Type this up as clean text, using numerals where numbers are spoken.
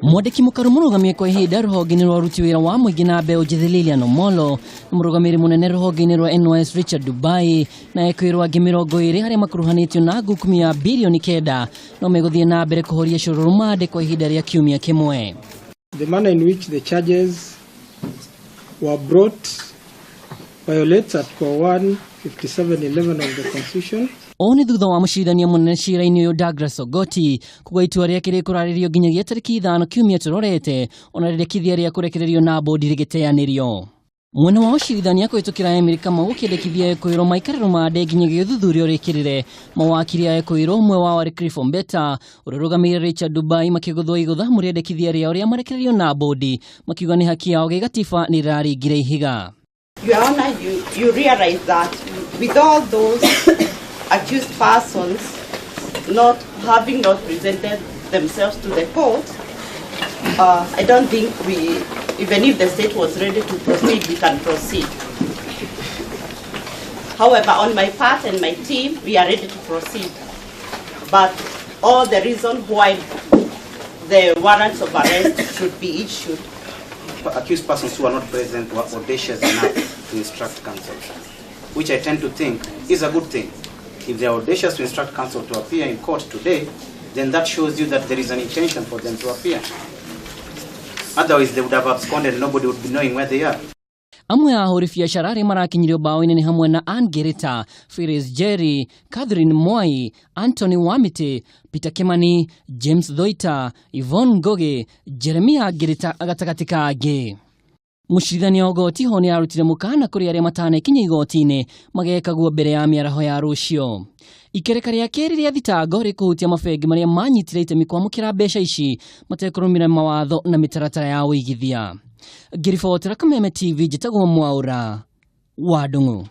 Mwandĩki mũkaru mũrũgamie kwa ihinda rũhonge-inĩ rwa ũruti wĩra wa mũingĩ na mbeũ njĩthĩ Lilian Omolo na mũrũgamĩrĩri mũnene rũhonge-inĩ rwa NYS Richard Dubai na ekwĩrwo angĩ 20 arĩa makuruhanĩtio na ngukumi ya 9 birioni no megũthiĩ na mbere kũhoria cũrũ rũmande kwa ihinda rĩa kiumia kĩmwe. The manner in which the charges were brought violates Article 157.11 of the Constitution. Ũũ nĩ thutha wa mũcirithania mũnene cira-inĩ ũyũ Douglas Ogoti kuga itua rĩake rĩkũrarĩrio nginyagia tarĩki 5 kiumia tũrorete, ona rĩrĩkithia rĩa kũrekererio na bodi rĩgĩteanĩrio. Mwena wa ũcirithania kũhĩtũkĩra Emily Kamau ũkĩendekithia ekwĩrwo maikare rũmande nginyagia ũthuthuria ũrĩkĩrĩre. Mawakiri a ekwĩrwo, ũmwe wao arĩ Cliff Ombeta ũrĩa ũrũgamĩrĩire Richard Dubai, makĩgũthwo igũtha mũrĩendekithia rĩao rĩa marekererio na bodi, makiuga nĩ haki yao gĩgatiba nĩ rĩraringire ihiga. Your Honor, you realize that with all those accused persons not having not presented themselves to the court, I don't think we, even if the state was ready to proceed, we can proceed. However, on my part and my team, we are ready to proceed. But all the reason why the warrants of arrest should be issued. Accused persons who are not present were audacious enough to instruct counsel, which I tend to think is a good thing. If they are audacious to instruct counsel to appear in court today, then that shows you that there is an intention for them to appear. Otherwise, they would have absconded and nobody would be knowing where they are. Amwe a ahũri biacara arĩa marakinyirio mbaũ-inĩ nĩ hamwe na Ann Gerita, Phyllis Jerry, Catherine Mwai, Anthony Wamiti, Peter Kimani, James Thoita, Yvonne Ngogi, Jeremia Gerita gatagatĩ ka angĩ. Mũcirithania wa igoti ho nĩ arutire mũkana kũrĩ arĩa matanekinya igoti-inĩ magekaguo mbere ya mĩaraho ya rũciũ. Ikereka rĩa kerĩ rĩa thitango rĩkũhutia mabengi marĩa manyitire itemi kwamũkĩra mbeca ici matekũrũmĩrĩra mawatho na mĩtaratara ya ũigithia. Ngĩribotera Kameme TV, njĩtagwo Mwaũra wa Ndung'u.